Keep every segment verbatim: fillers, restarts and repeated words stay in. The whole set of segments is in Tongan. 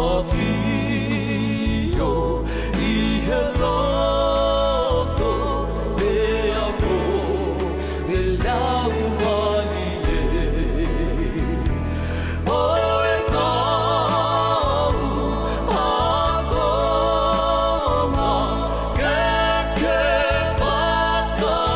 ʻAfio ʻi he loto pea mo e Laumālie. ʻO e kau ʻakonga ke ke fakakoloa.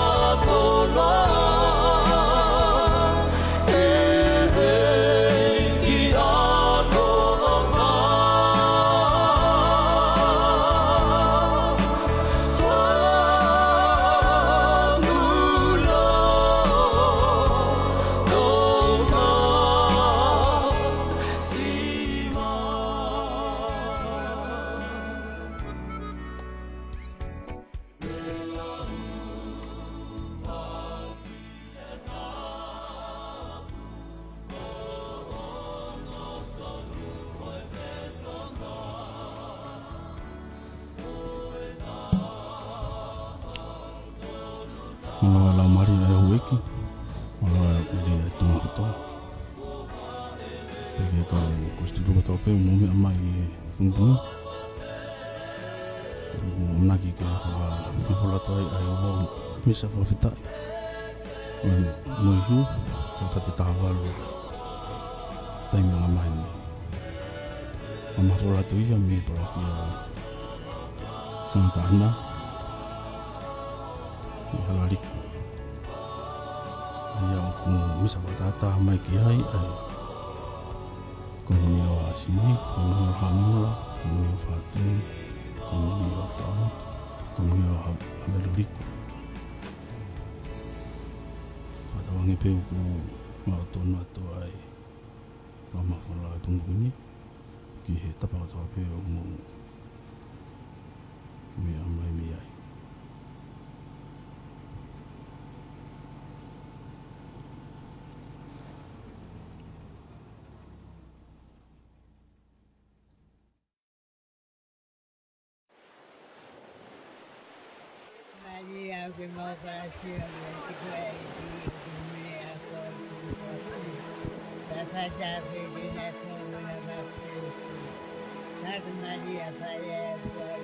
Mālō e laumālie ʻa e houʻeiki, mālō e lelei ʻa e tuʻunga kotoa. Pea ki he kau kosipeli kotoa pē ʻoku mou meʻa mai he pongipongi ni. ʻOku ou ʻamanaki ke fakamafola atu ai ʻa e ʻaho misa fakafetaʻi ʻo e Moihū, Sāpate taha valu, taimi ʻanga mai ni. Fakamafola atu ia mei he palokia Sangataʻana ʻi Halaliku. ʻA ia ʻoku misa fakatātā mai ki ai ʻa e Komiunio ʻa Sini, Komiunio ʻa Hamula, Komiunio ʻa Fatu, Komiunio ʻa Fakamotu, Komiunio ʻa Ha-, ʻa Veluliku. Fakatauange pē ʻoku maʻu tonu atu ʻa e fakamafola ʻo e pongipongi ni ki he tapa kotoa pē ʻoku mou meʻa mai mei ai. Maria, ʻoku mau palasi ʻa e ʻEiki, ʻoku mui ʻa e ʻOtua ʻi ho fale. Fakafetaʻi pē ki he ʻOtua ʻi ho fale. Sangata Maria, fai e fai.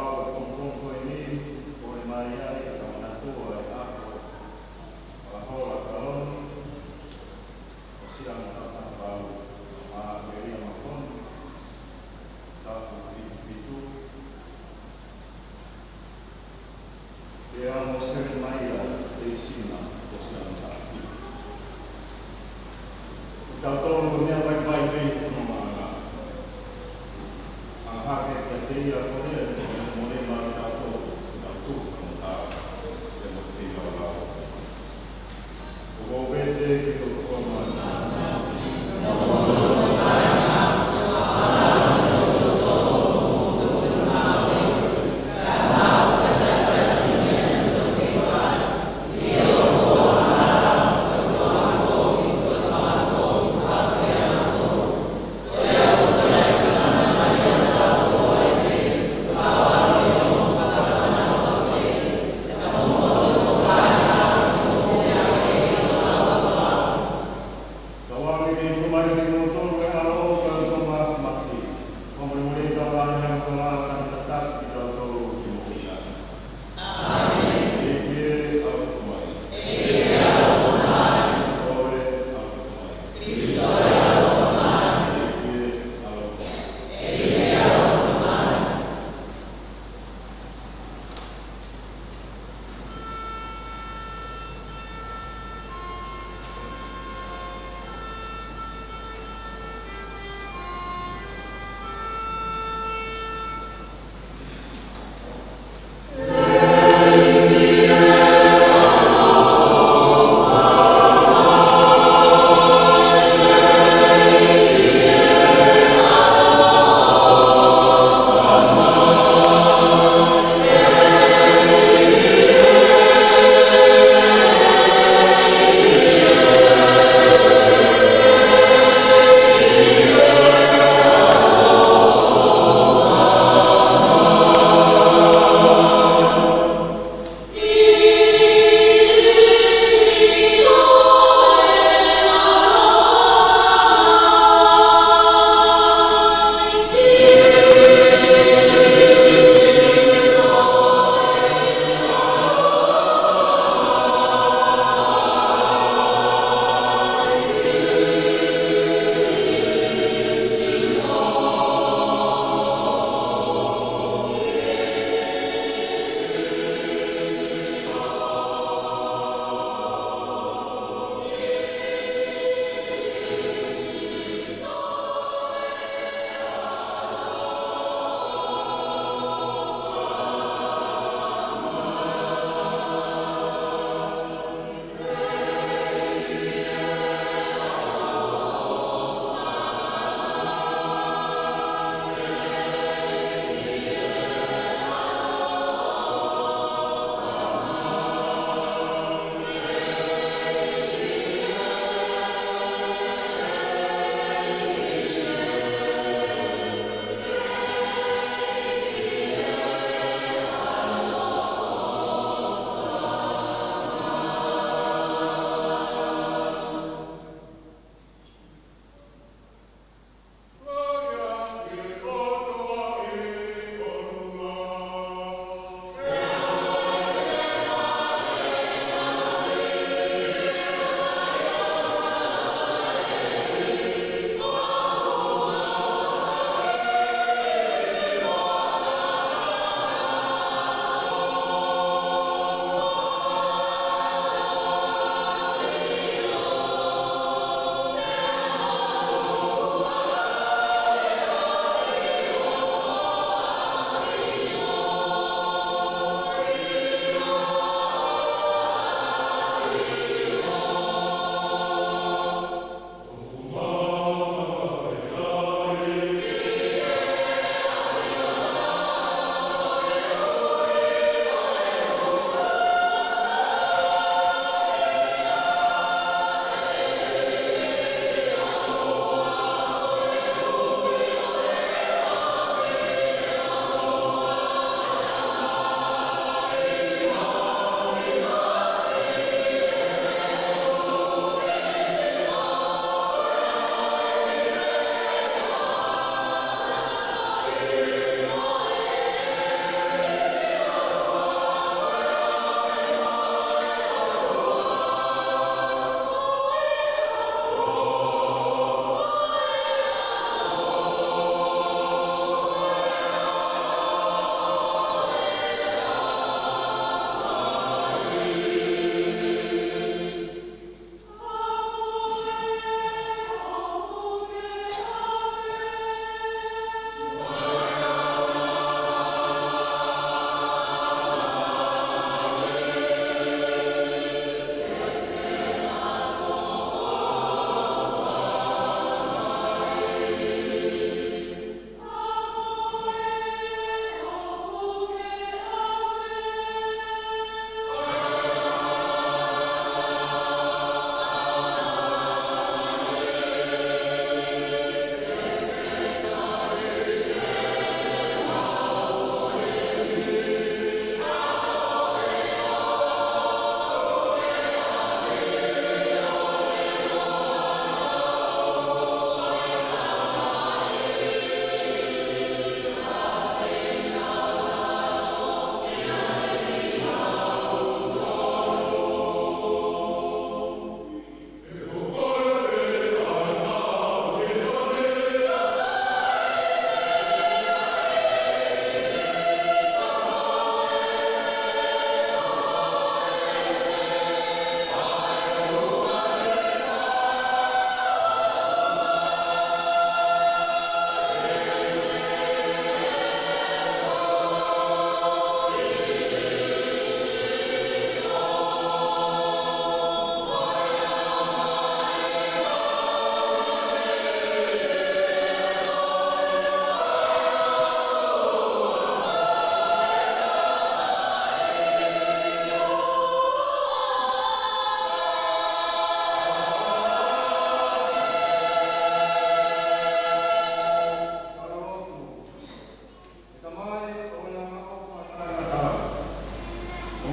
Ko e pongipongi ko eni, kole mai ai ʻa e Tangata ʻo e ako ʻa Hola Kaloni, ʻo siʻa mo tata pau, ʻa Maʻakelia Makoni, tapu fitu fitu, pea mo Selemaia Teisina, ʻo siʻa mo tata pau. Kitautolu ko e meʻa vaivai pē ʻi he fononga. ʻA hake kiate ia ko ia, ʻe mole mai kitautolu, kitautolu, kitautolu, kitautolu. Ko e pete ki he ʻOtua.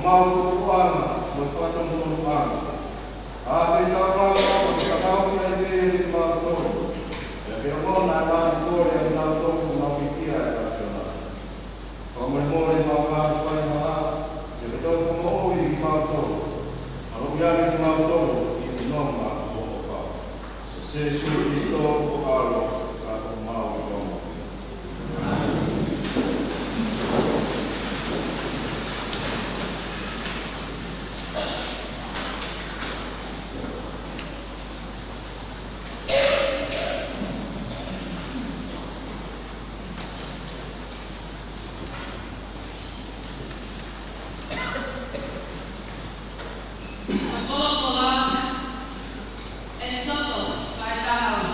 Mau tukuʻanga, mo e fakatonutonu ʻanga. ʻA e taulanga, ʻo e fakaʻosi ai pē ʻiate kimautolu. Pea ke ongona ʻa e ngaahi kole ʻa kinautolu kuo mau pikia ʻe he ʻAfiona. Fakamolemole ʻemau ngaahi faingamālie, pea ke toe fakamoʻui kimautolu. Aloʻi ange kimautolu ʻi he nonga ʻo ho ʻAlo. Sīsū Kalaisi ko ho ʻAlo, ka ko homau Fakamoʻui. Ko e folofola, ʻEkisoto, vahe taha ua.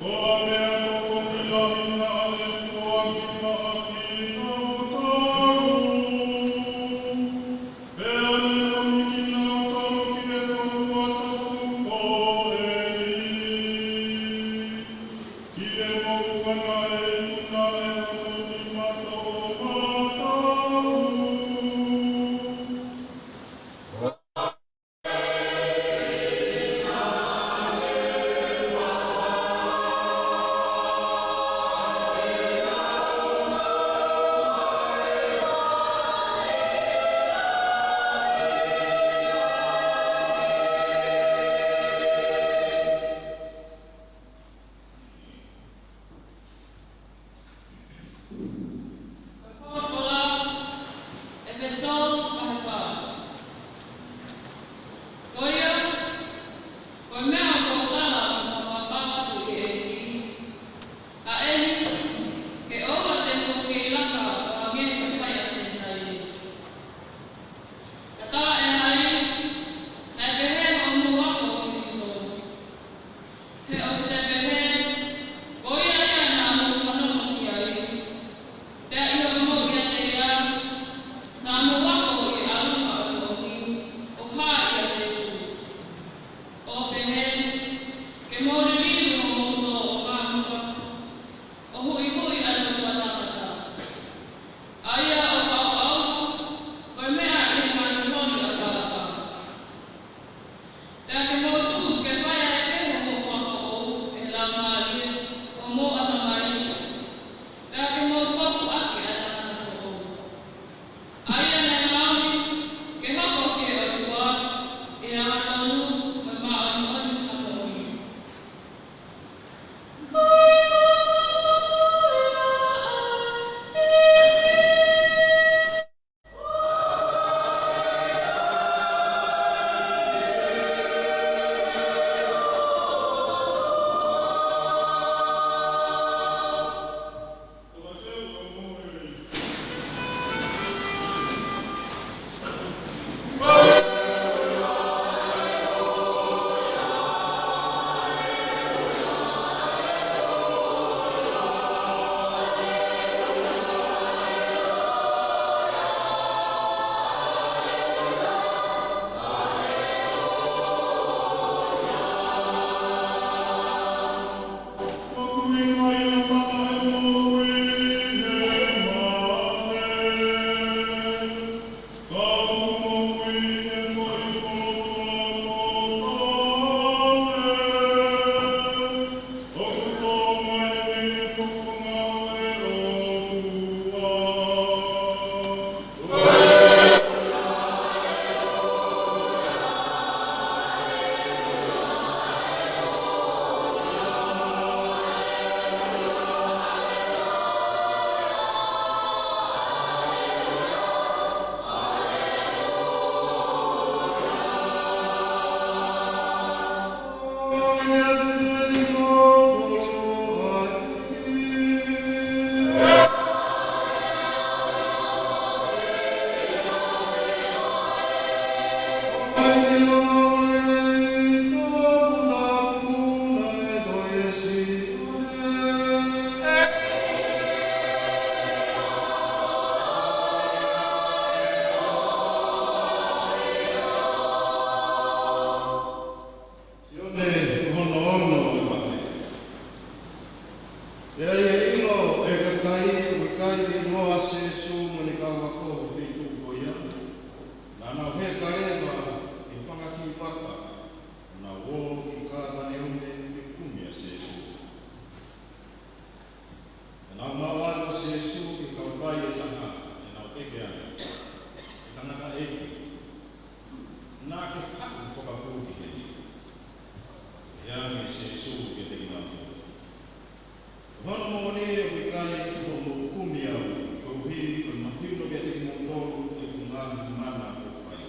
Ko e meʻa tokoni lahi naʻa ne foaki maʻa kinautolu, pea ne ʻomi kinautolu ki he fonua tapu ko eni, ki he moʻunga naʻe ikuna ʻe hono nima toʻomataʻu. Ko e folofola, ʻEfesō vahe fā. Ko ia, ko e meʻa ʻoku ou tala mo fakapapau atu ʻi he ʻEiki, ʻa eni, ke ʻoua te mou kei laka ʻo hangē ko e fai ʻa e Senitaile. Ka tā ʻe hai, naʻe pehē hoʻomou ako ʻo Kalaisi. He ʻoku te pehē, ko ia ia naʻa mou fanongo ki ai, pea ʻi hoʻomou ʻiate ia, naʻa mou ako ʻi he ʻalunga ʻo e moʻoni, ʻoku hā ʻia Sīsū. ʻO pehē, ke mou liliu hoʻomou tō ʻo mānuka, ʻo huʻihuʻi ʻa e motuʻa tangata, ʻa ia ʻoku ʻauʻauha, ko e meʻa ʻi he ngaahi holi ʻa Kalaka. Pea ke mou tuʻu ke fai ai pē hoʻomou fakafoʻou ʻe he Laumālie ʻo homou ʻatamai, pea ke mou kofu ʻaki ʻa e tangata foʻou, ʻa ia naʻe ngaohi ke hoko ki he ʻOtua ʻi he angatonu mo e māʻoniʻoni ʻa e moʻui. Sione, hono ono ʻo e vahe. Pea ʻi he ʻilo ʻa e kakai, ʻoku ʻikai ke ʻiloa ʻa Sīsū mo ʻene kau ako ʻi he feituʻu ko ia, naʻa nau heka leva ki he fanga kiʻi vaka, ʻo nau ō ki Kāpaneume ke kumi ʻa Sīsū. Naʻa nau maʻu atu ʻa Sīsū ki he kauvai ʻo e taha, ʻo nau ʻeke ange, ʻE tangataʻeiki, naʻa ke haʻu fakapū ki heni? Pehē ange ʻe Sīsū kiate kinautolu, Ko hono moʻoni ʻoku ʻikai te mou kumi au, koeʻuhi ko e mahino kiate kimoutolu ʻeku ngaahi mana ʻoku ou fai.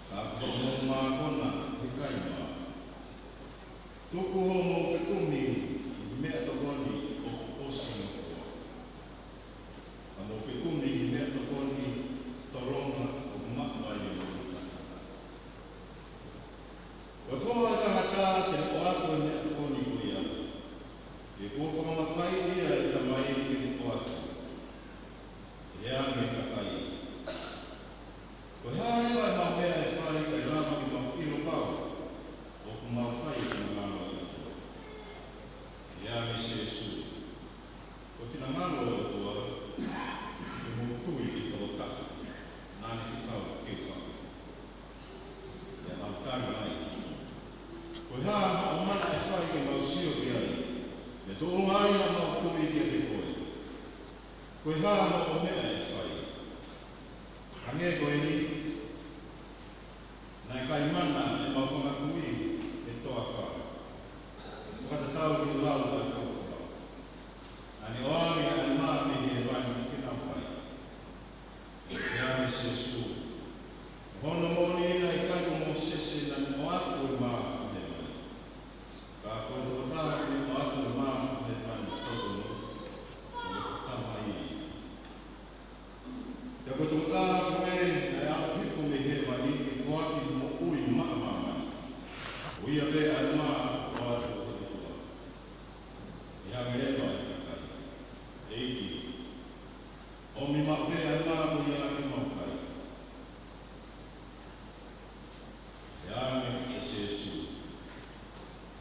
Ka ko hoʻomou mākona ʻoku ʻikai maʻau. Tuku hoʻomou fekumi ʻi he meʻatokoni ʻoku ʻosi nofoa. Mai ʻa mau tui kiate koe. Ko e hā hoʻo meʻa ʻe fai? Hangē ko eni, naʻe ʻikai mana ʻemau fanga kui ʻi he toafa, fakatatau ki he lau ʻa e folofola. Naʻa ne ʻoange ʻa e mā mei hēvani ke nau kai. Pehē ange ʻe Sīsū, Ko hono moʻoni naʻe ʻikai ko Mōsese naʻa ne ʻoatu e mā fakahēvani, ka ko e tokotaha naʻa ne ʻoatu e mā fakahēvani totonu, ko e Tamai ia. Pea ko e tokotaha ko ē naʻe aʻu hifo mei hēvani ke foaki moʻui maʻa māmani, ko ia pē ʻa e mā ʻoatu ʻe he ʻOtua. ʻE hangē leva ʻe he kakai, ʻEiki, ʻomi maʻu pē ʻa e mā ko ia ke mau kai. Pehē ange ʻe Sīsū,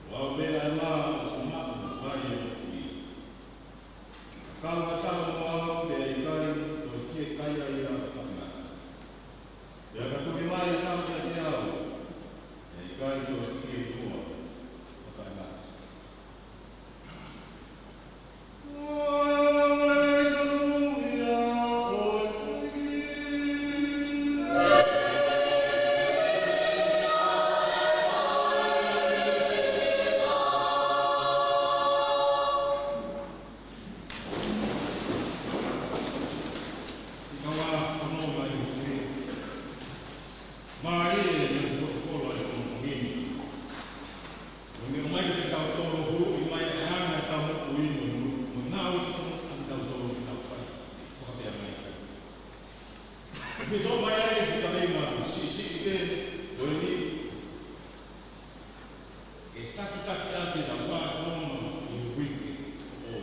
Ko au pē ʻa e mā ʻoku maʻu ai e moʻui. Ka kau ha taha mo au pea ʻikai toe fie kai ai ia ʻo taʻengata. Pea ka tui mai ha taha kiate au, pea ʻikai toe fie ʻilo ʻo taʻengata. Mālie e ngaahi folofola ʻi he pongipongi ni. Mo e meʻa mai kiate kitautolu, huluʻi mai e anga ʻetau moʻui mo, mo e ngāue kotoa ʻa kitautolu ke tau fai. Fakafeangai. ʻOku fie toʻo mai ai e kiʻi kaveinga siʻisiʻi pē ko eni, ke takitaki ʻaki ʻetau fai fononga ʻi he uike foʻou.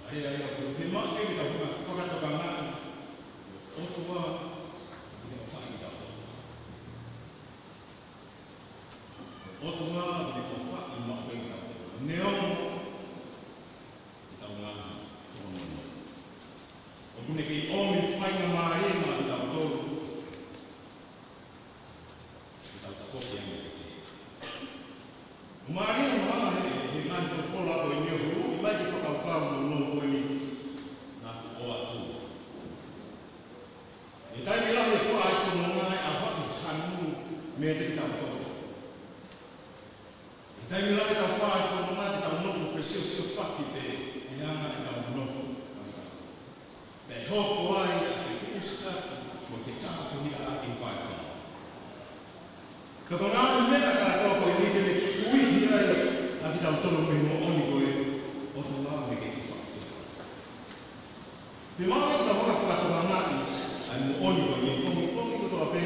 Mālie ia, ʻoku fiemaʻu ke tau hanga ʻo fakatokangaʻi ʻOtua ʻoku ne ʻofaʻi kitautolu. ʻOtua ʻoku ne ʻofaʻi maʻu pē kitautolu. Neongo ʻetau ngaahi tōnounou, ʻoku ne kei ʻomi faingamālie maʻa kitautolu ke tau tafoki ange kiate ia. ʻOku mālie hono hanga ʻe he, he ngaahi folofola ko eni ʻo huluʻi mai ke fakakaukau mo e nounou ko eni naʻa ku ʻoatu. ʻI he taimi lahi e fai fononga ʻe ʻaonga ke hanu meiate kitautolu. ʻI he taimi lahi ʻetau fai fononga te tau nofo fesiosiofaki pē ʻi he anga ʻetau nofo. Pea hoko ai ʻa e kuʻusi mo e fetafehiʻa ʻi he fai fononga. Ka ko e ngaahi meʻa kātoa ko eni te ne uihi ai ʻa kitautolu mei he moʻoni ko e ʻOtua ʻoku ne kei ʻofaʻi. Fiemaʻu ke tau hanga ʻo fakatokangaʻi ʻa e moʻoni ko eni, pongipongi kotoa pē.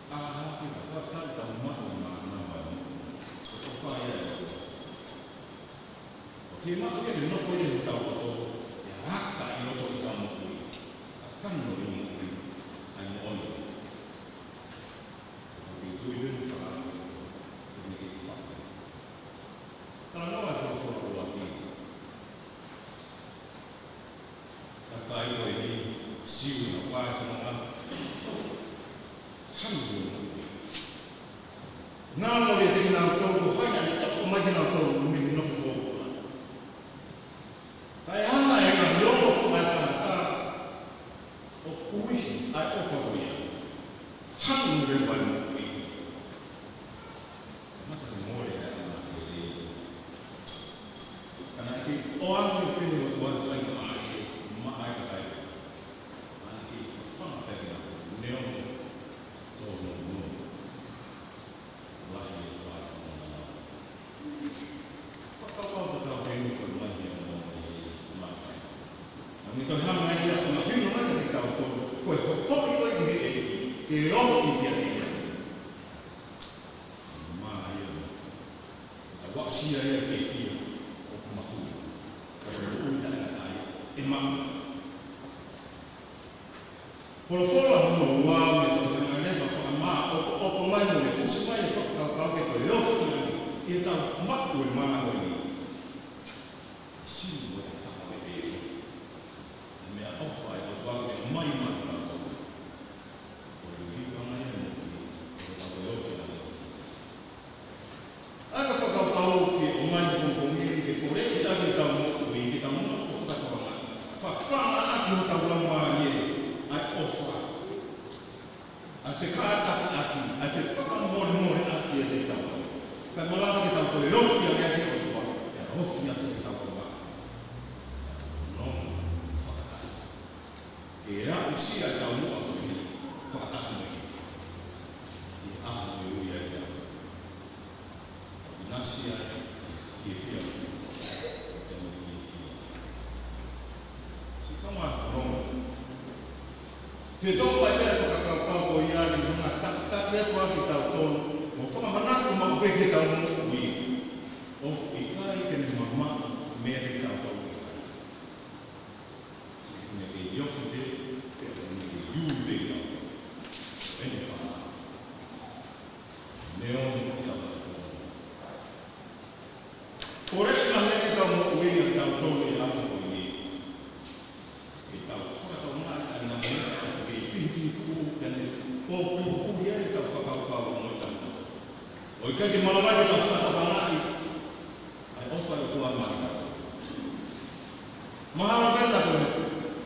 ʻA, ke tau fakatau tau maʻu e mānava ʻo e moʻui. Ko e ʻofa ia ʻa e ʻOtua. ʻOku fiemaʻu ke te nofo ia ʻi hotau loto, ʻe aka ʻi loto ʻi hotau moʻui, ʻa e kakano ʻi he moʻui, ʻa e moʻoni. ʻOku ke tui pē mo fakaʻamu, ʻoku ne kei ʻofaʻi. Talanoa e folofola ʻuluaki. Kakai ko eni, Siu, naʻa nau fai fononga. Hanu mo e moʻui. Ngalo ʻiate kinautolu, ko hai naʻa ne toʻo mai kinautolu mei he nofo pōpula. Kae hanga ʻe he ngaahi ongo fakaetangata ʻo uihi ʻa e ʻofa ko ia. Hanu mo e moʻui. Mata ke mole ʻa e ʻamanaki. Ka naʻe kei ʻoange pē ʻe he ʻOtua e faingamālie maʻa e kakai. Naʻe kei fafanga pē kinautolu, neongo tōnounou lahi e fai fononga. Fakakaukau tatau pē eni ko e maʻu ia ʻa e moʻui maʻa e kakai. Naʻa ne toe hanga ia ʻo mahino mai kiate kitautolu, ko e hokoʻi ko ē ki he ʻEiki, ke ofi kiate ia. Mālie. Ka ʻoku ʻosi ia ʻa e fiefia ʻoku makua. Ka ko e moʻui taʻengata ia ʻe maʻu. Folofola hono ua, mo e toki hanga leva ʻo fakamāʻopoʻopo mai mo e fusi mai e fakakaukau ke toe ofi ange ʻi heʻetau maʻu e mā ko eni. Siu mo e tapa ʻo e ʻEiki. ʻA e meʻaʻofa ʻa e ʻOtua ʻoku ne ʻomai maʻa kitautolu. Ko e liliu ʻanga ia ʻo e moʻui, ko e tau ofi ange. ʻA e ka fakakaukau ke ʻo Fiefia. Ko e temi fiefia. Siʻi kau fanongo. Fetō mai pē ʻa e fakakaukau ko ia ki he ngaahi takitaha ʻoku ʻiate kitautolu, mo fakamanatu maʻu pē ki heʻetau moʻui. ʻOku ʻikai ke ne mamaʻo mei ai kitautolu. Ne kei ofi pē, pea ne kei ui pē kitautolu. ʻEne fānau. Neongo ʻetau ʻalu. Ko e ʻuhinga ʻetau moʻui ʻatautolu ʻi he ʻaho ko eni. Ke tau fakatokangaʻi ʻa e ngaahi meʻa ʻoku kei fihifihituʻu, pea ne pōpuli ai ʻetau fakakaukau mo ʻetau. ʻOku ʻikai ke malava ke tau fakatokangaʻi ʻa e ʻofa ʻa e ʻOtua maʻa kitautolu. Mahalo pē ʻoku,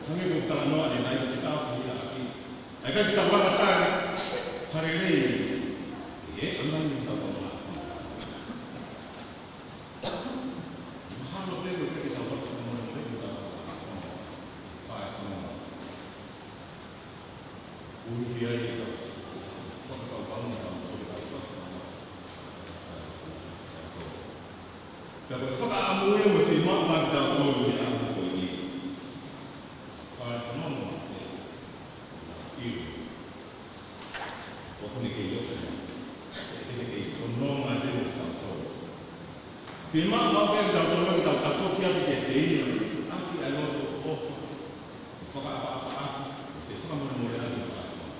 hangē ko e talanoa ʻanenai, ke tau fai ʻaki. ʻA e ʻikai ke tau lava tali ha lelei. ʻE, ʻa e ngaahi meʻa ʻoku tau maʻu. Mahalo pē ʻoku ʻikai ke tau lava tali ha lelei, ke tau lava tali ha lelei. Fai ha lelei. Ui ki ai ʻetau fakakaukau mo ʻetau fakakaukau. Pea ko e fakaʻamu ia ʻoku fiemaʻu maʻa kitautolu ʻi he ʻaho ko eni. Fai ha lelei. ʻIo. ʻOku ne kei ofi. ʻOku ne kei fononga ʻiate kitautolu. Fiemaʻu maʻu pē kitautolu ke tau tafoki atu kiate ia. ʻAki ʻa e loto ʻofa. Fakaʻapaʻapa ʻaki, ke fakamolemole ʻaki e fānau.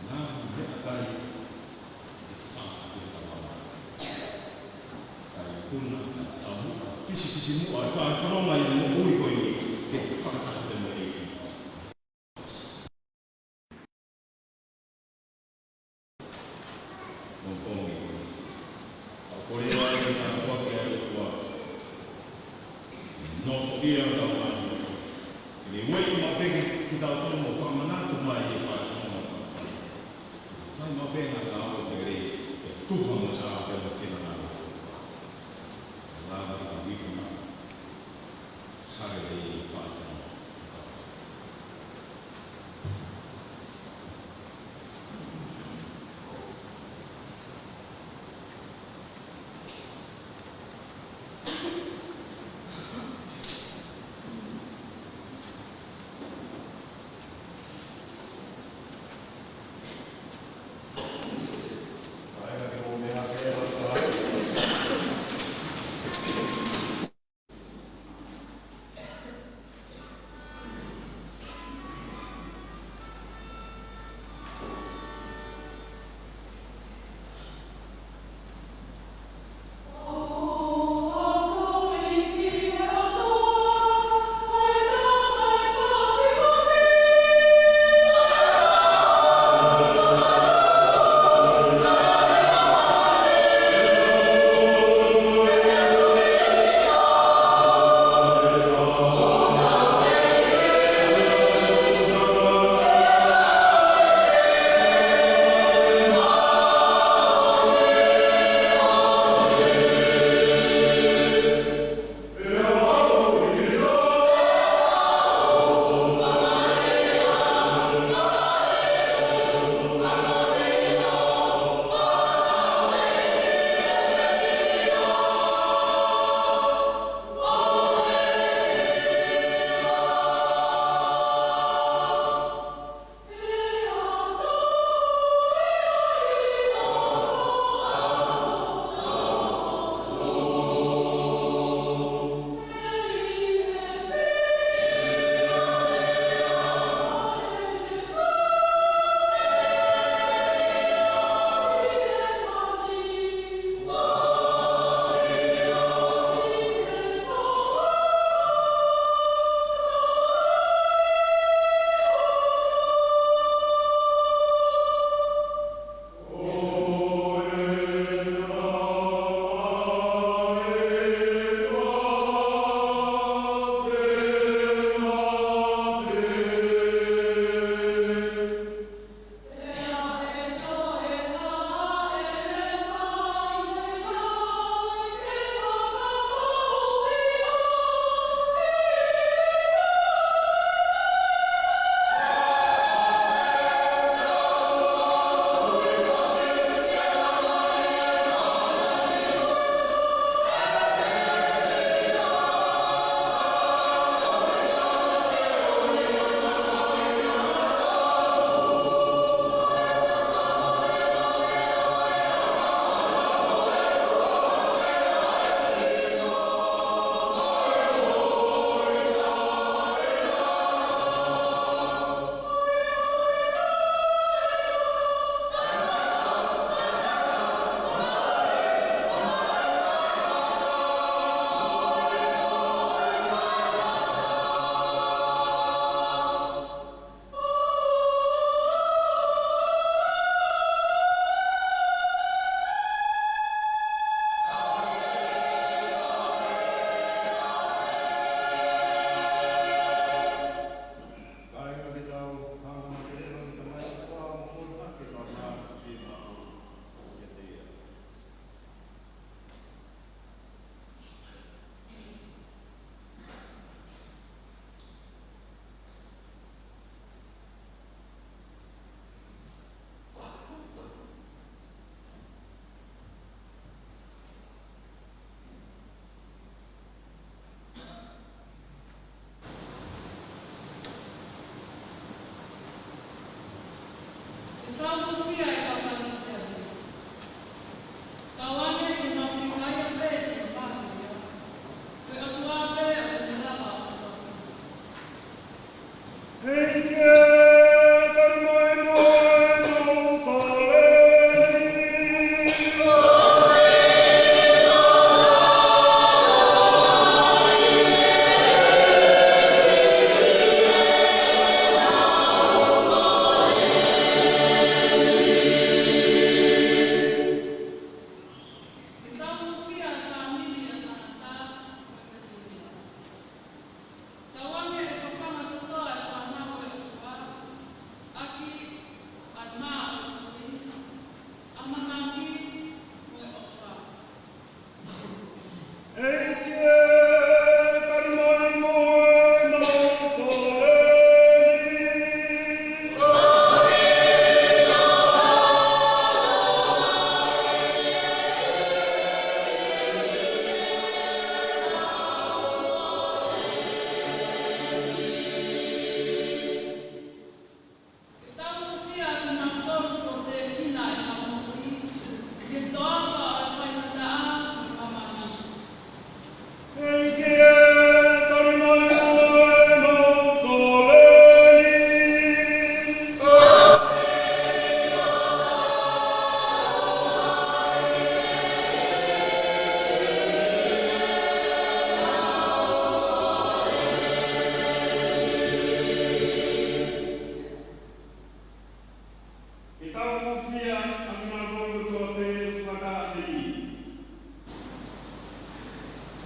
Ngaahi meʻakai, ke fakaʻapaʻapa ʻaki ʻetau anga. Kae ʻuhinga, ʻa e taumuʻa, fisifisimuʻa, ʻa e fakafanongo ʻi he moʻui ko eni, ke fakataha pē mo e ʻEiki. Mo e pongipongi. Tau kole ʻa e ʻOtua ke ʻai ʻOtua. Nofo ia ʻetau ngaahi loto. Ke ne ueʻi maʻu pē kitautolu mo fakamanatu mai e fānau mo tau fai. Fai maʻu pē ngaahi ngāue pele, ke tuha mo taau pē mo e finangalo. Lava ke tau ipu na. Haleluia, Father. Ai, ka ke mou meʻa ke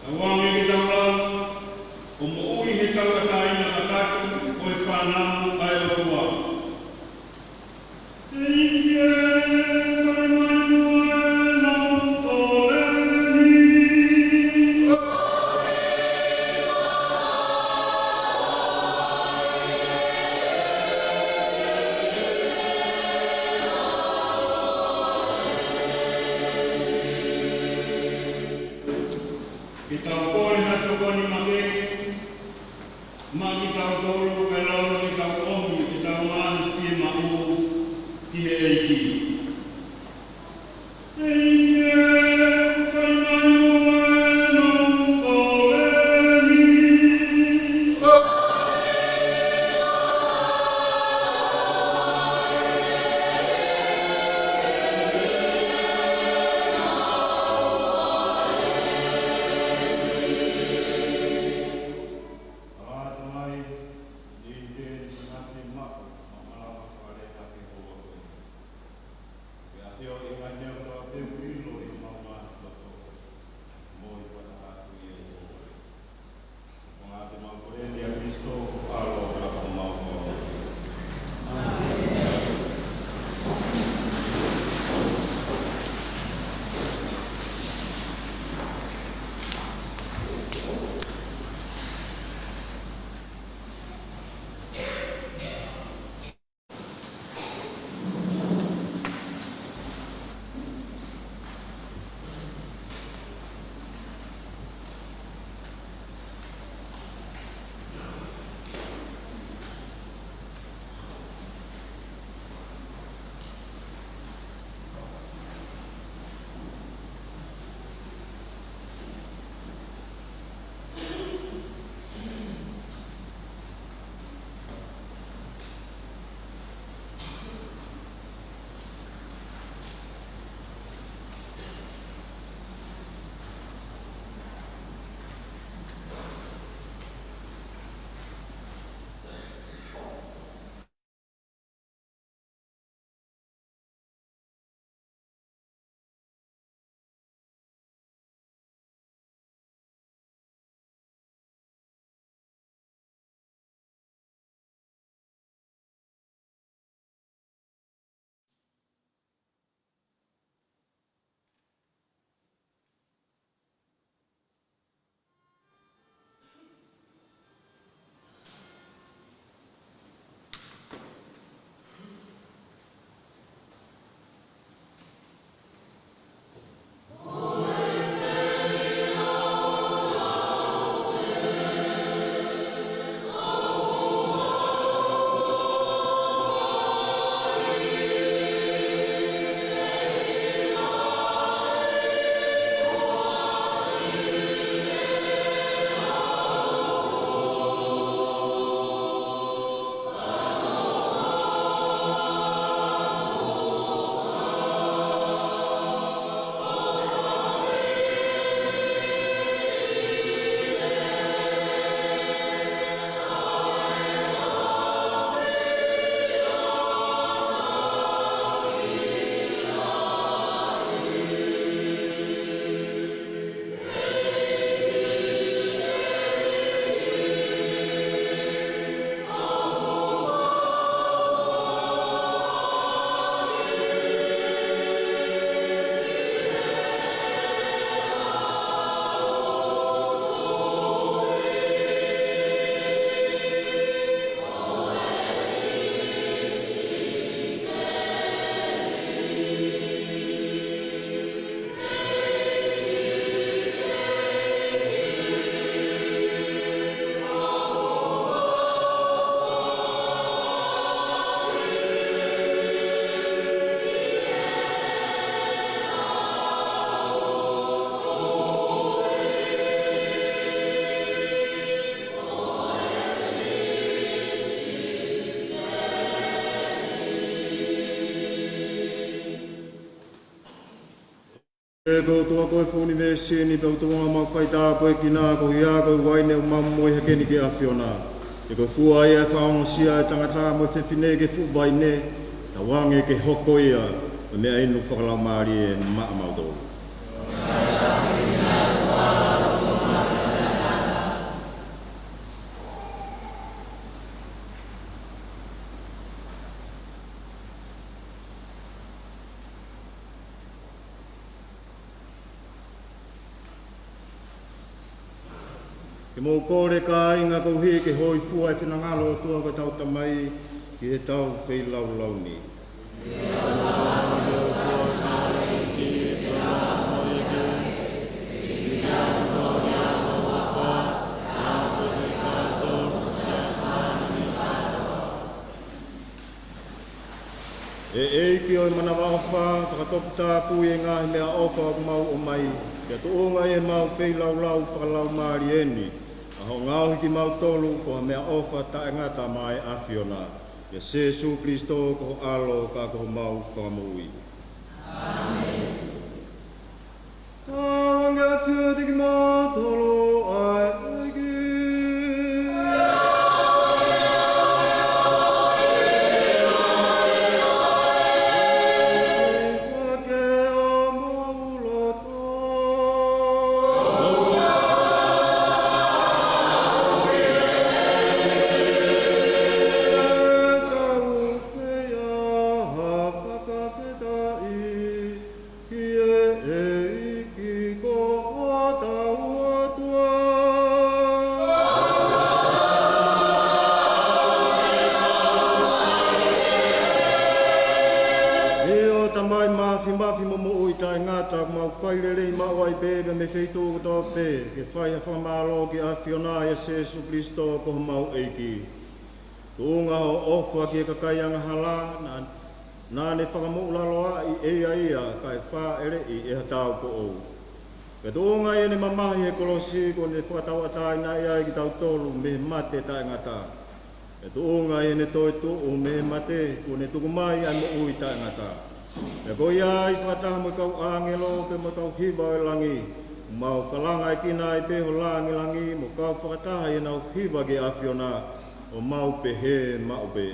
Tauange ke tau lava ʻo moʻui he tauʻatāina kakato ʻo e fānau ʻa e ʻOtua. ʻEiki ē, tali mai muʻa ʻemau kole ni. Ke tau kole ha tokoni makehe maʻa kitautolu kae lava ke tau ʻomi ʻetau ngaahi fiemaʻu ki he ʻEiki. ʻEiki ē, tali mai muʻa ʻemau kole ni. ʻA Tamai, ʻi he ʻEiki ē, ni sinafi maku, ma malama fakaleta ke ʻoua koe. Ke ʻafio ʻi he ngaahi meʻa kotoa pē ʻoku ʻilo ʻi homau ngaahi loto, mo e fakataha atu ia ʻi he ʻoua. Fakaʻatā ʻemau kole ni ʻia Kalaisi ko ho ʻAlo, ka ko homau Fakamoʻui. ʻE ko e ʻOtua ko e fuʻu ʻunivēsi ni, pea ko e tuʻunga ʻemau faitāpuekina, ko ia ko e uaine ʻoku mau momoʻi hake ni ki he ʻAfiona. He ko e fua ia ʻo e fakaongosia ʻo e tangata mo e fefine ki he fuʻu vaine, tauange ke hoko ia ko e meʻainu fakalaumālie maʻamautolu. Ke mou kole, kāinga, koeʻuhi ke hōifua e finangalo ʻo e ʻOtua ko ʻetau Tamai ki heʻetau feilaulau ni. ʻE ʻEiki ʻo e manavaʻofa, fakatoputapui e ngaahi meʻaʻofa ʻoku mau ʻomai, ke tuʻunga ʻi heʻemau feilaulau fakalaumālie ni, ʻa hoʻo ngaohi kimautolu ko ha meʻaʻofa taʻengata maʻa e ʻAfiona. ʻIa Sēsū Kilisitō ko ho ʻAlo ka ko homau Fakamoʻui. ʻĀmeni. Tauange ʻafio kiate kimautolu ʻa e ʻEiki. Hake homou loto. Tau fai ha fakafetaʻi ki he ʻEiki ko hotau ʻOtua. ʻIo Tamai Māfimafi mo Moʻui Taʻengata, ʻoku mau fai lelei maʻu ai pē mei he feituʻu kotoa pē ke fai ha fakamālō ki he ʻAfiona, ʻia Sēsū Kilisitō ko homau ʻEiki. Tuʻunga hoʻo ʻofa ki he kakai angahala, naʻa, naʻa ne fakamoʻulaloaʻi ʻe ia ia kae fāʻeleʻi ʻe ha taupoʻou. Pea tuʻunga ʻi heʻene mamahi he kolosi kuo ne fakatauʻatāinaʻi ai kitautolu mei he mate taʻengata. Pea tuʻunga ʻi heʻene toetuʻu mei he mate kuo ne tuku mai ʻa e moʻui taʻengata. Pea ko ia ai fakataha mo e kau ʻāngelo pea mo e kau hiva ʻo e langi, mau kalangaʻekina ai pē ho langilangi mo kau fakataha ʻi heʻenau hiva ki he ʻAfiona, ʻo mau pehē maʻu pē.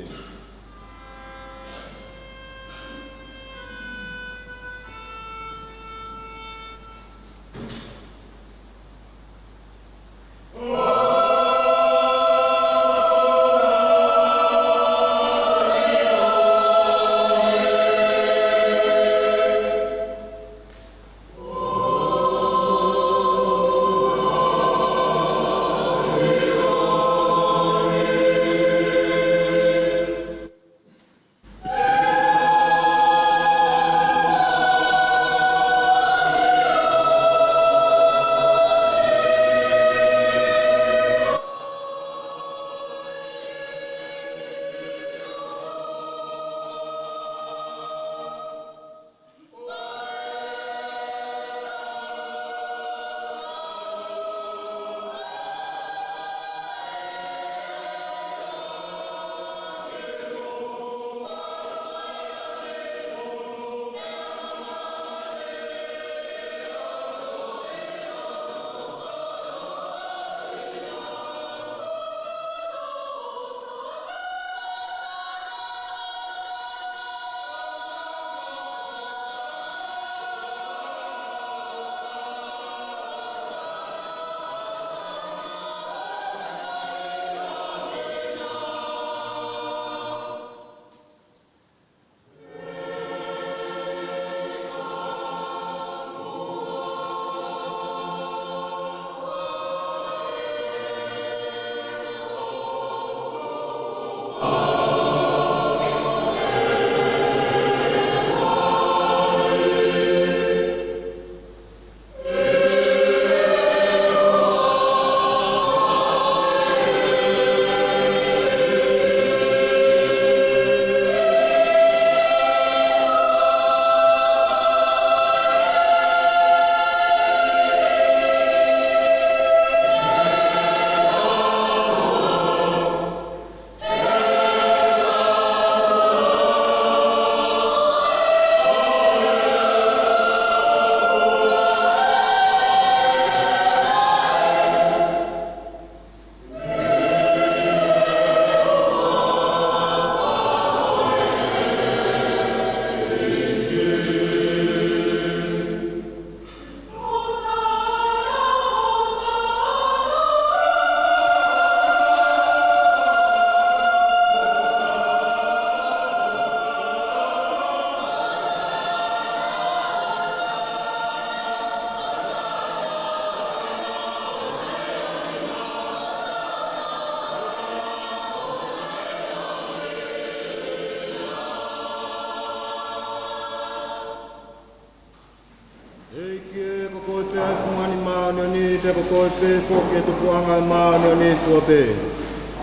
Pea ko koe pē foki ʻa e tupuʻanga māʻoniʻoni fua pē.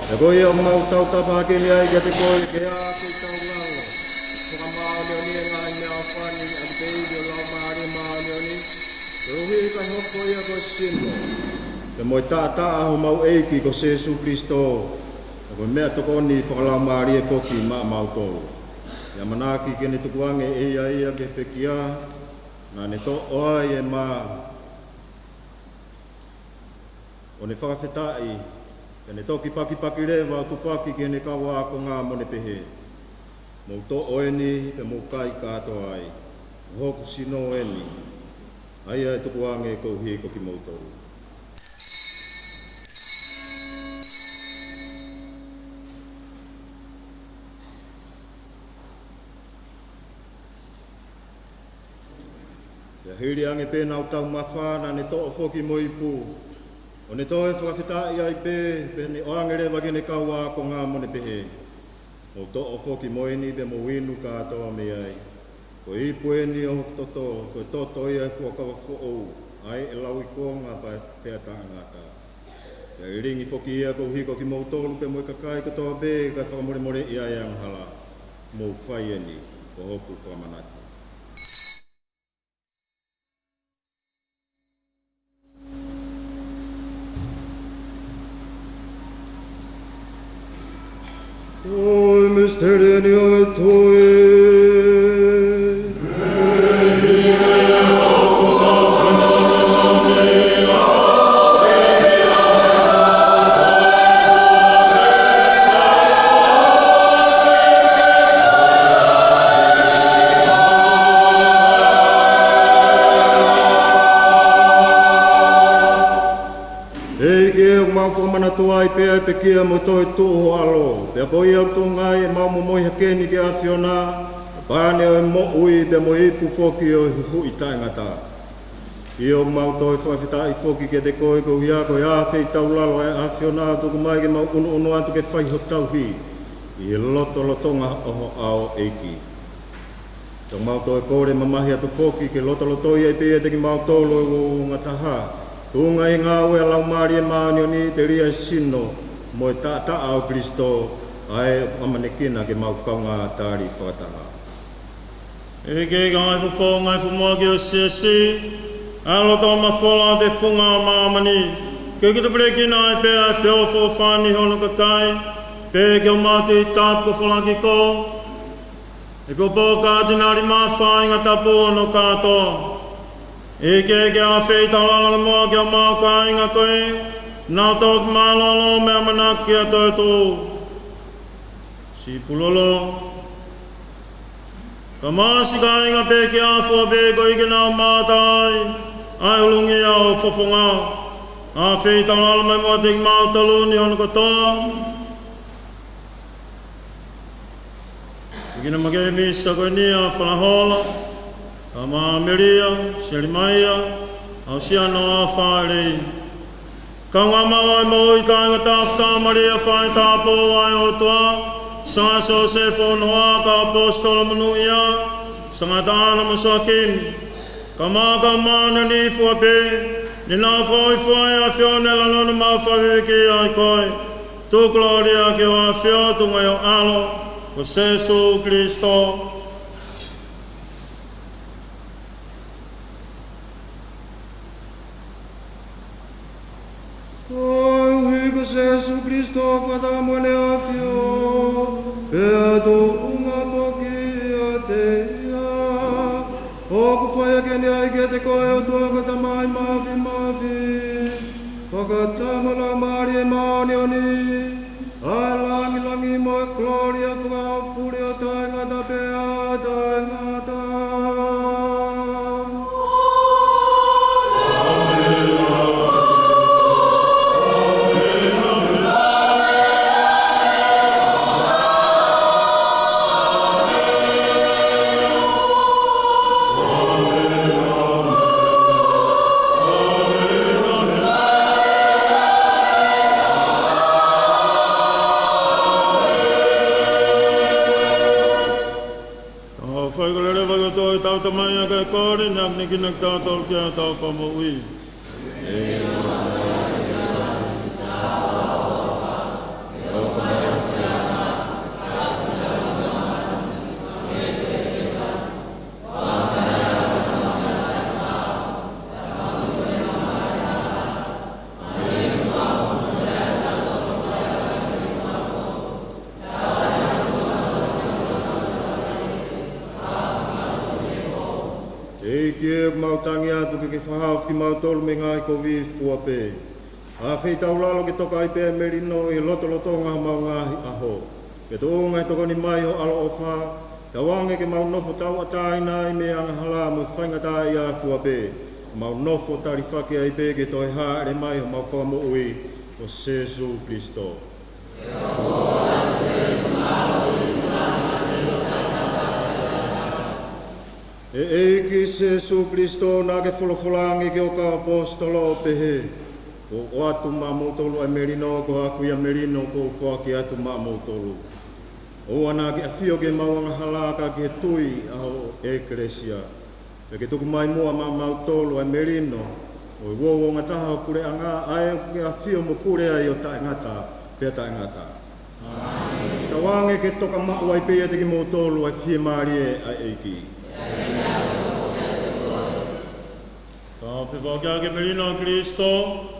Pea ko ia ʻoku mau tautapa hake ni ai kiate koe ke ʻā ʻi he taulalo fakamāʻoniʻoni ʻa e ngaahi meʻaʻofa ni, ʻaki pē ʻa e Laumālie Māʻoniʻoni, koeʻuhi kae hoko ia ko e sino pea mo e taʻataʻa ʻo homau ʻEiki ko Sīsū Kalaisi, pea ko e meʻatokoni fakalaumālie foki maʻamautolu. ʻI he ʻamanaki ke ne tukuange ʻe ia ia ki he pekia naʻa ne toʻo ai ʻa e mā, ʻo ne fakafetaʻi, pea ne toki pakipaki leva ʻo tufaki ki heʻene kau ākonga mo ne pehē: Mou toʻo eni, pea mou kai kātoa ai. Ko hoku sino eni, ʻa ia ʻe tukuange koeʻuhi ko kimoutolu. Pea hili ange pē ʻenau taumafa, naʻa ne toʻo foki mo e ipu, ʻo ne toe fakafetaʻi ai pē, pea ne ʻoange leva ki heʻene kau ākonga mo ne pehē: Mou toʻo foki mo eni, pea mou inu kātoa mei ai. Ko e ipu eni ʻo hoku toto, ko e toto ia ʻo e fuakava foʻou, ʻa ia ʻe lauikuonga pea, pea taʻengata. Pea ʻe lilingi foki ia koeʻuhi ko kimoutolu pea mo e kakai kotoa pē, kae fakamolemoleʻi ai ʻa e angahala. Mou fai eni ko hoku fakamanatu. Ko e misiteli eni ʻo e tui. ʻEiki, ʻoku mau fakamanatu ai pē ʻa e pekia mo e toetuʻu ho ʻAlo, pea ko ia ʻoku tuʻunga ai ʻemau momoi hake ni ki he ʻAfiona, ʻa e pane ʻo e moʻui pea mo e ipu foki ʻo e huhuʻi taʻengata. ʻIo, ʻoku mau toe fakafetaʻi foki kiate koe koeʻuhi ko e afeitaulalo ʻa e ʻAfiona ʻoku tuku mai ke mau ʻunuʻunu atu ke fai ho tauhi ʻi he lotolotonga ʻo ho ʻao, ʻEiki. Pea ʻoku mau toe kole mamahi atu foki ke lotolotoi ai pē ʻiate kimautolu ʻa e uouangataha, tuʻunga ʻi he ngāue ʻa e Laumālie Māʻoniʻoni, telia ʻa e sino mo e taʻataʻa ʻo Kalaisi, ʻa ia ʻoku ʻamanekina ke mau kaungā tali fakataha. ʻEiki, ko e ngaahi fofonga ʻo e fumuaki ʻo e siasi, ʻa e loto mafola ʻo e funga ʻo māmani, ke ke tupulekina ai pē ʻa e feʻofoʻofani ʻo hono kakai, pea ke mau tui tapu ko e foaki ko ē ʻa e pōpoaki ʻa e tinali mafaingatapu ʻo hono kātoa. ʻEiki, ke ke afeitaulalo ange muʻa ki homau kāinga ko ē ʻoku nau toki mālōlō mei he ʻamanaki ʻa e toetuʻu. Siʻi pulolo, ka masi kāinga pekia fua pē koeʻuhi ke nau mamata ai ʻa e ʻulungia ʻo e fofonga. Afeitaulalo mai muʻa kiate kimautolu ni hono kotoa. Ki he kau makehe ʻo e misa ko eni, ʻa Falahola, Kamamelia, Selemaia, ʻa Sianoa Failei. Kaungā Maʻu ʻa e Moʻui Taʻengata, Futa Malia Faitāpuaki ʻo e ʻOtua, Sanga Siosefo Noa, kau ʻAposetolo monūʻia, Sanga Taʻana mo Soakimi, kae ʻumaʻā kau māʻoniʻoni fua pē, ne nau fakahōifua ʻi he ʻAfiona ʻi he lanu ʻo e maʻu fakaviviki ʻa koe. Tuku kolōlia ki ho ʻAfio, tuʻunga ʻi ho ʻAlo, ko Sīsū Kalaisi. Koeʻuhi ko Sīsū Kalaisi fakataha mo ʻene ʻAfio, pea tuʻunga foki ʻiate ia, ʻoku fai ʻaki eni ai kiate koe, ʻOtua ko e Tamai Māfimafi, fakataha mo e Laumālie Māʻoniʻoni, ʻa e langilangi mo e kolōlia fakaʻaufuli ʻo taʻengata pea taʻengata. Tau fai ko e lelei ʻa e ʻOtua ʻi hotau Tamai, ʻa e kole naʻe ʻamanekina kitautolu ki ai ʻi hotau fakamoʻui. ʻE ʻOtua, Kau tangi atu ke ke fakahaofi kimautolu mei he ngaahi kovi fua pē. ʻAfeitaulalo ke toka ai pē ʻa e melino ʻi he lotolotonga homau ngaahi ʻaho. Ke tuʻunga ʻi he tokoni mai ho ʻaloʻofa, tauange ke mau nofo tauʻatāina ai mei he angahala mo e faingataʻaʻia fua pē. Mau nofo talifaki ai pē ki he toe hāʻele mai homau Fakamoʻui, ko Sēsū Kalaisi. ʻE ʻEiki Sēsū Kalaisi, naʻa ke folofola ange ki hoʻo kau ʻaposetolo ʻo pehē, kuo u ʻoatu maʻamoutolu ʻa e melino, ko hoku ia melino kuo u foaki atu maʻamoutolu. ʻOua naʻa ke ʻafio ki heʻemau angahala ka ki he tui ʻa ho ʻEkelesia. Pea ke tuku mai muʻa maʻamautolu ʻa e melino ʻo e uouangataha ʻo e puleʻanga, ʻa ia ʻoku ke ʻafio mo pule ai ʻo taʻengata pea taʻengata. Tauange ke toka maʻu ai pē ʻiate kimoutolu ʻa e fiemālie ʻa e ʻEiki. Tau fefoaki ʻaki e melino ʻo Kalaisi.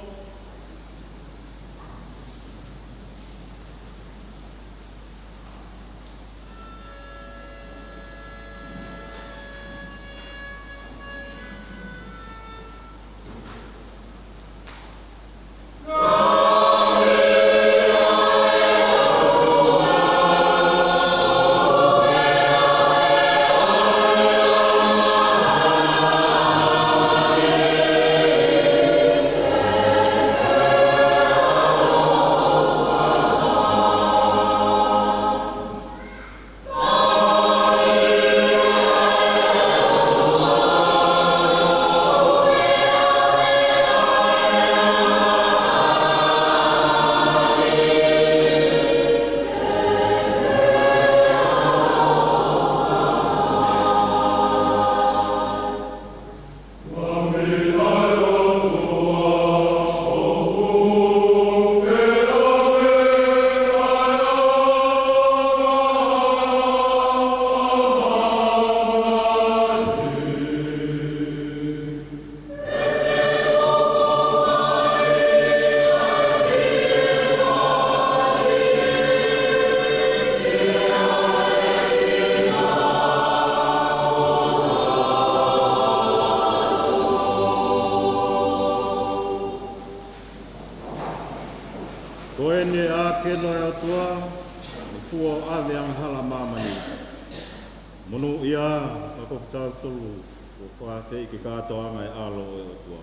Ko eni ʻa e ʻAkeno ʻa e ʻOtua, ʻoku fua ʻo ʻave angahala ʻa māmani. Monūʻia ā, ka ko kitautolu kuo fakaafeʻi ki he kātoanga ʻo e ʻAlo ʻo e ʻOtua.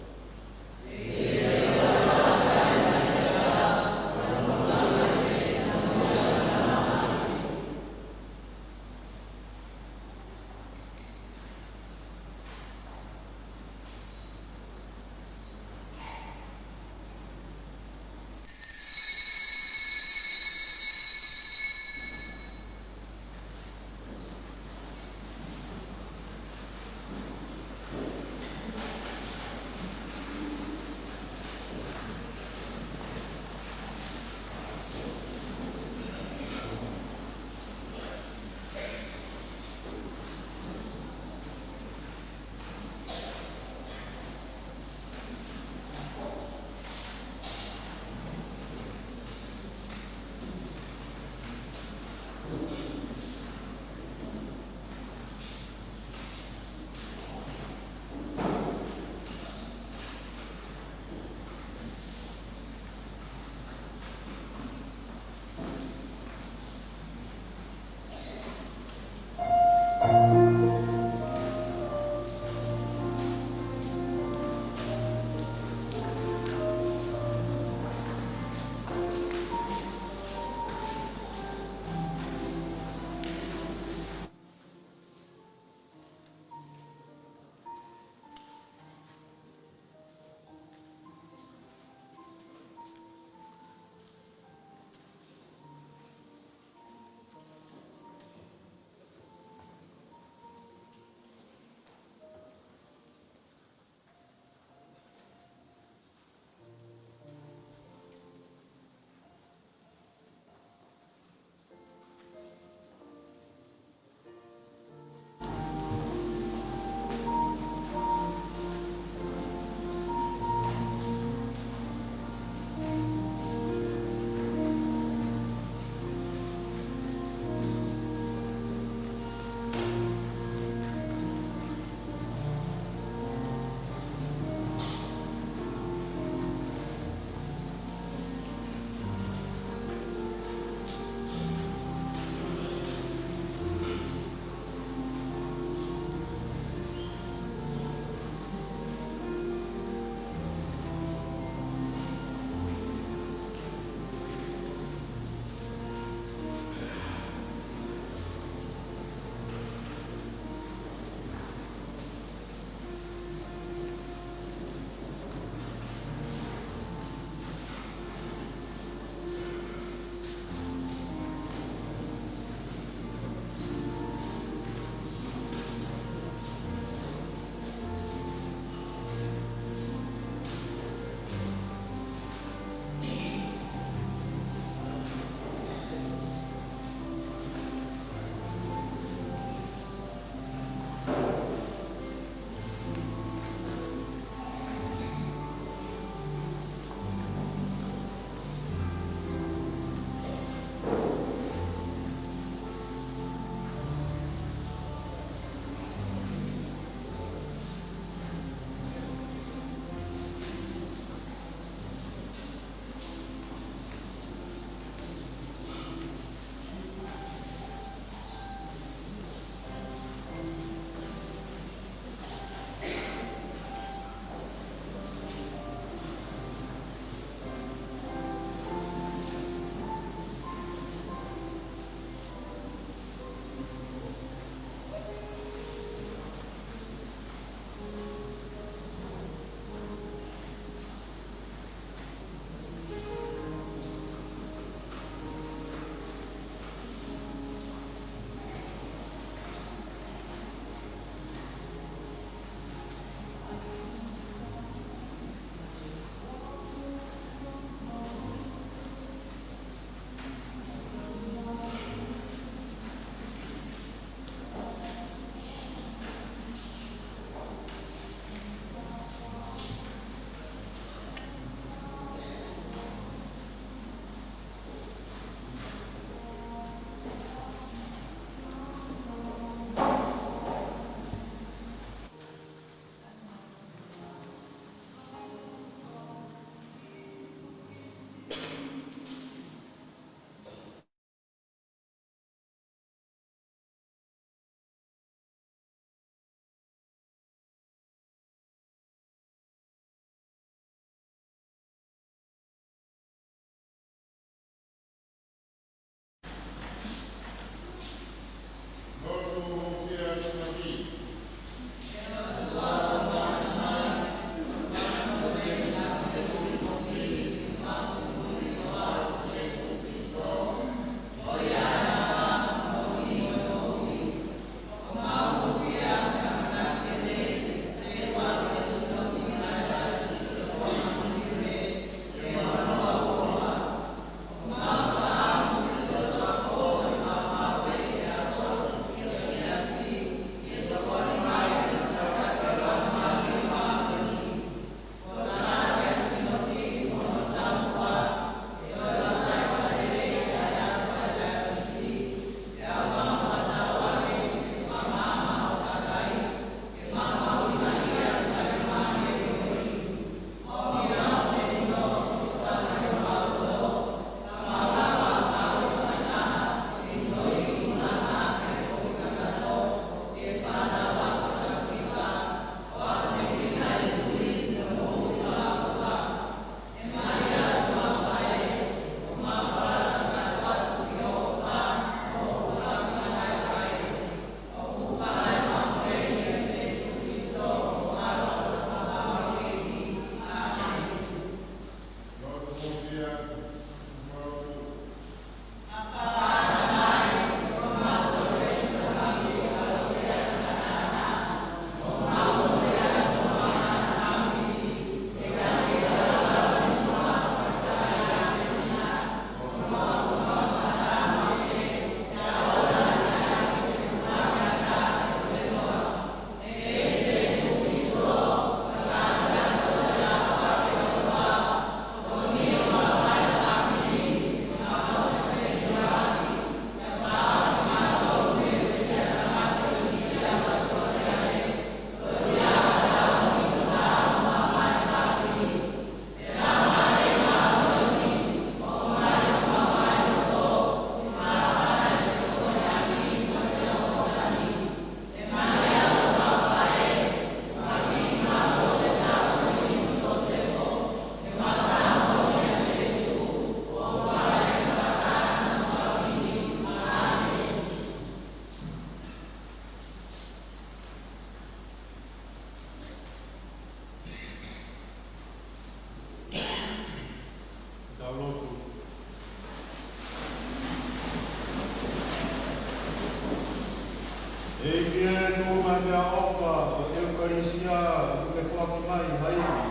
Hēvani, tuʻu mai pē ʻa e ʻofa ʻo e ʻEukalisia ʻoku ke foaki mai ha ivi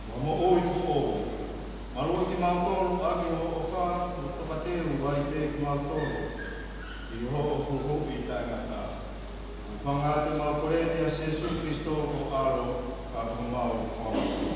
mo ha moʻui foʻou. Maluʻi kimautolu ʻaki hoʻo ʻofa, mo tokateu ai pē kimautolu ʻi hoʻo huhuʻi taʻengata. Hūfanga atu ʻemau kole ni ʻia Sīsū Kalaisi ko ho ʻAlo, ka ko homau Fakamoʻui.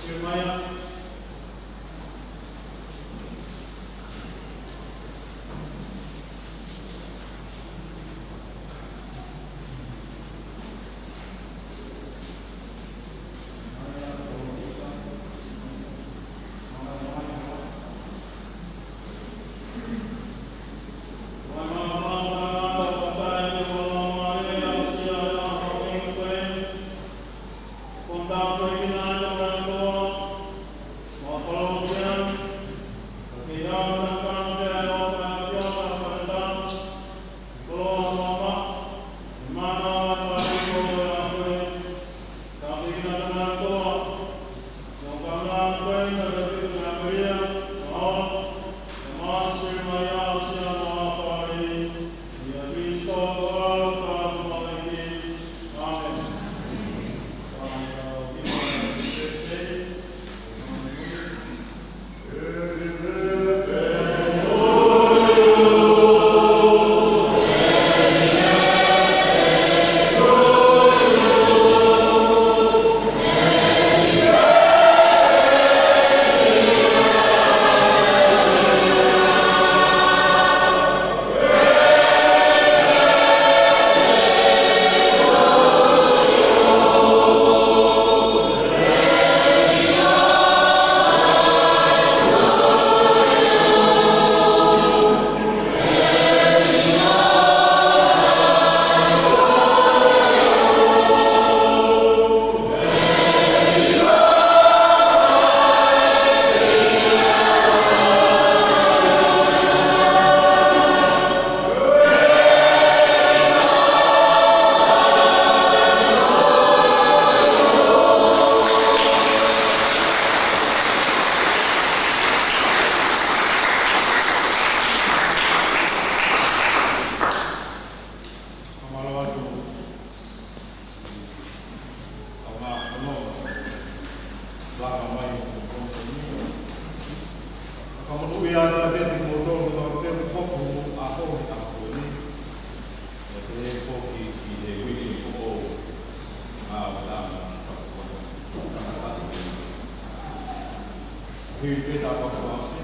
Siremaia. Fakamālō atu. Tau ngā kono, laka mai o kono ni. Fakamoʻui atu ʻa e te koto, kono te koto, a ho, a ho ni. ʻE te foki ki he uike foʻou. Ngā o tana, tana, tana, tana, tana. Hui pē tā papa wasi.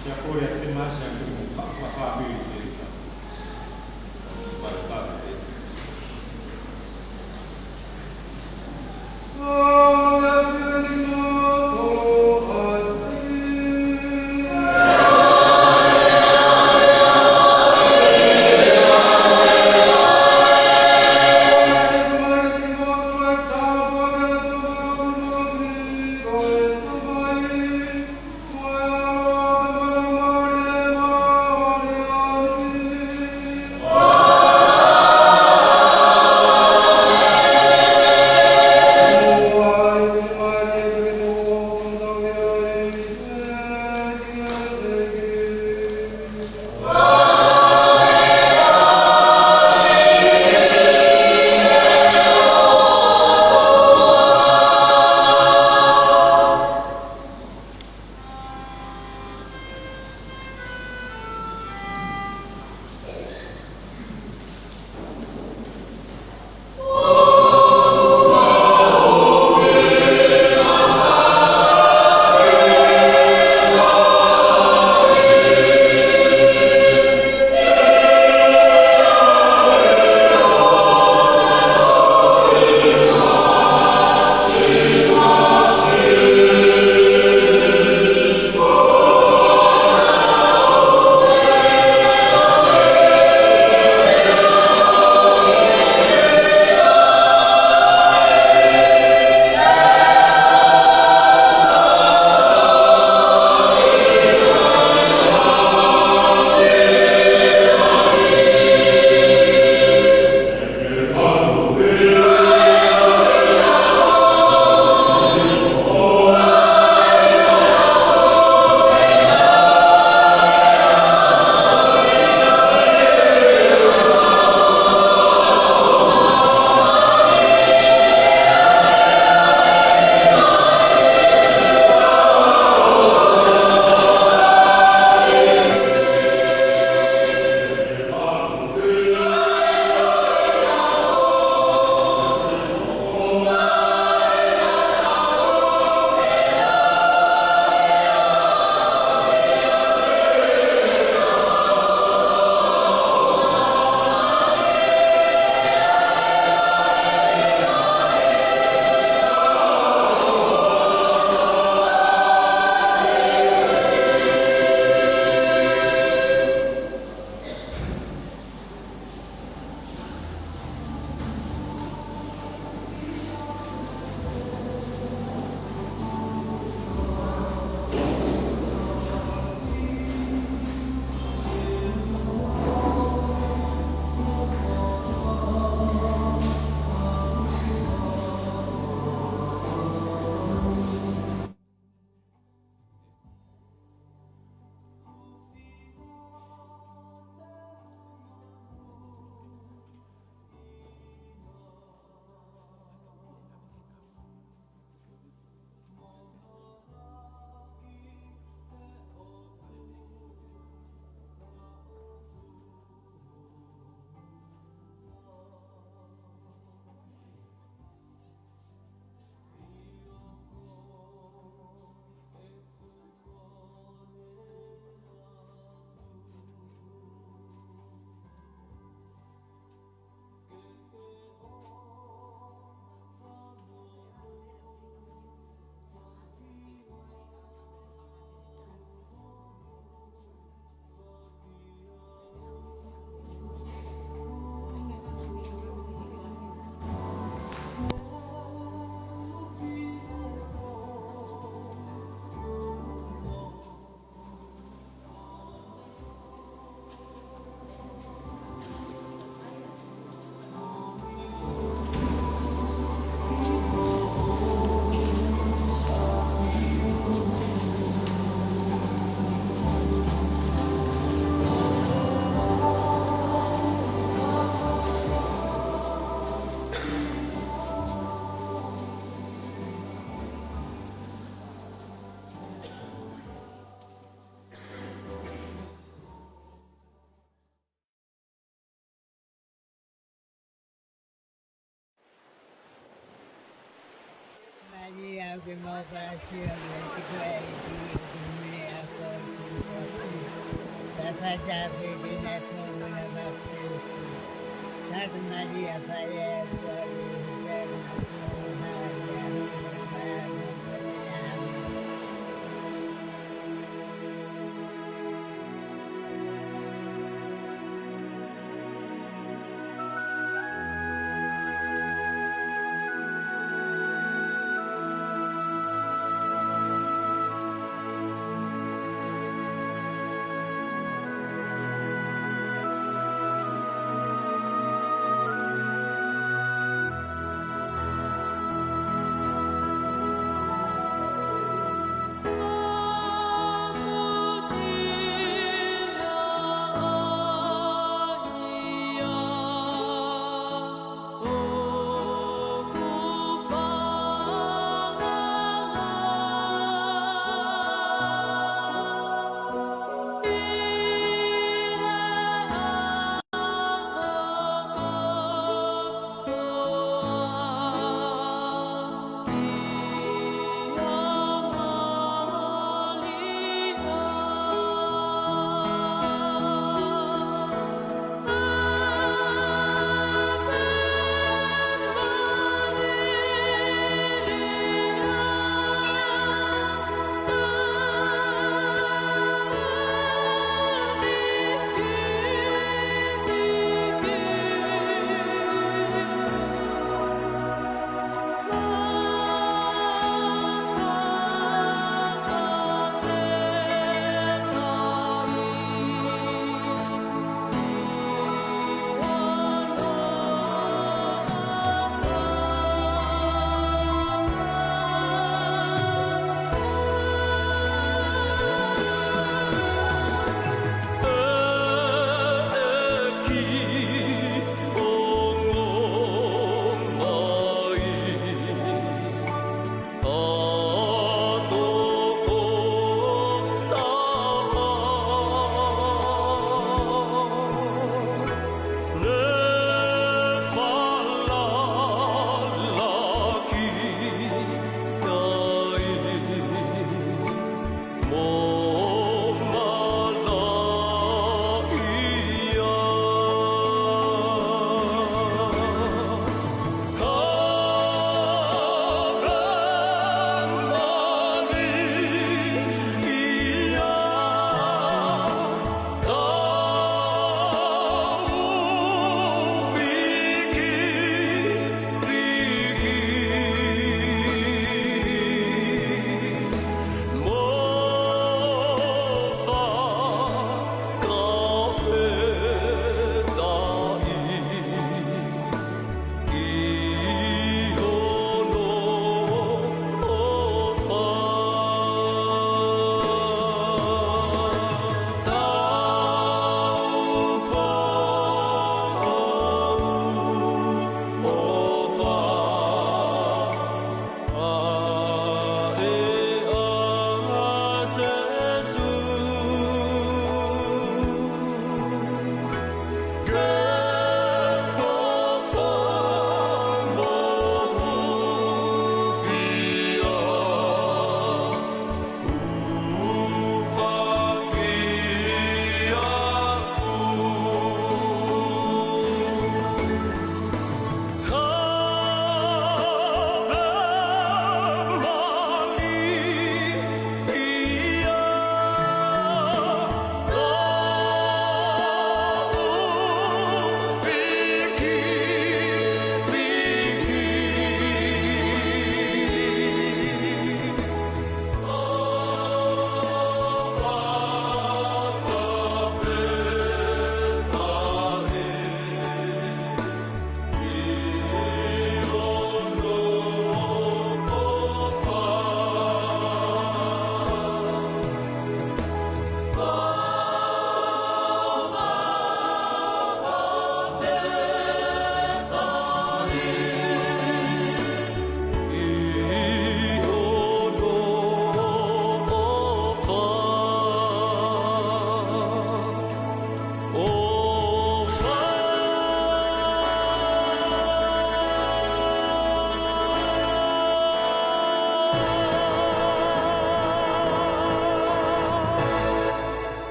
Kia kore atu te masi a kuri mo ka, ka, ka, ka, ka, ka, ka, ka, ka, ka,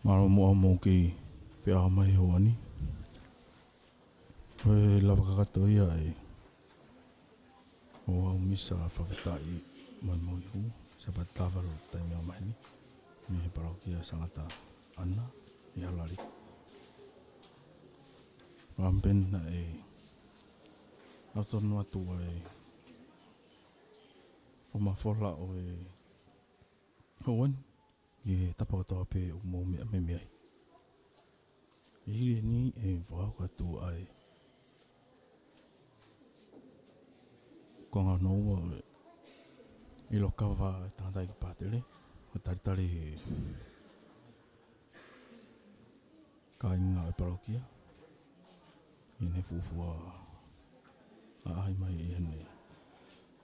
Mālō muʻa hoʻomou kei feʻao mai he ʻaho ni. Ko e lava kakato ia ʻo e ʻaho misa fakafetaʻi mai mo e hū, Sāpate Talavou ʻo e taimi ʻo e ʻaho ni, mei he palokia Sangata ʻAna ʻi Alaliki. Pea ʻoku pehē naʻe ʻoatu atu ʻa e fakamafola ʻo e ʻaho ni ki he tapa kotoa pē ʻoku mou meʻa mai mei ai. ʻI heni ʻe fakahoko atu ʻa e konga hono ua ʻo e ʻilo kava ʻa e tangataʻeiki pātele, ʻo talitali he kāinga ʻo e palokia ʻi heʻene fuofua ʻaʻahi mai ʻi heʻene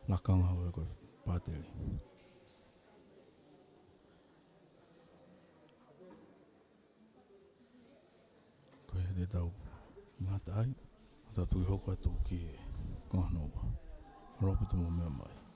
lakanga ʻo e ko e pātele. Ko ia te tau ngata ai, ʻo tau toki hoko atu ki he konga hono ua. Mālō ʻaupito hoʻomou meʻa mai.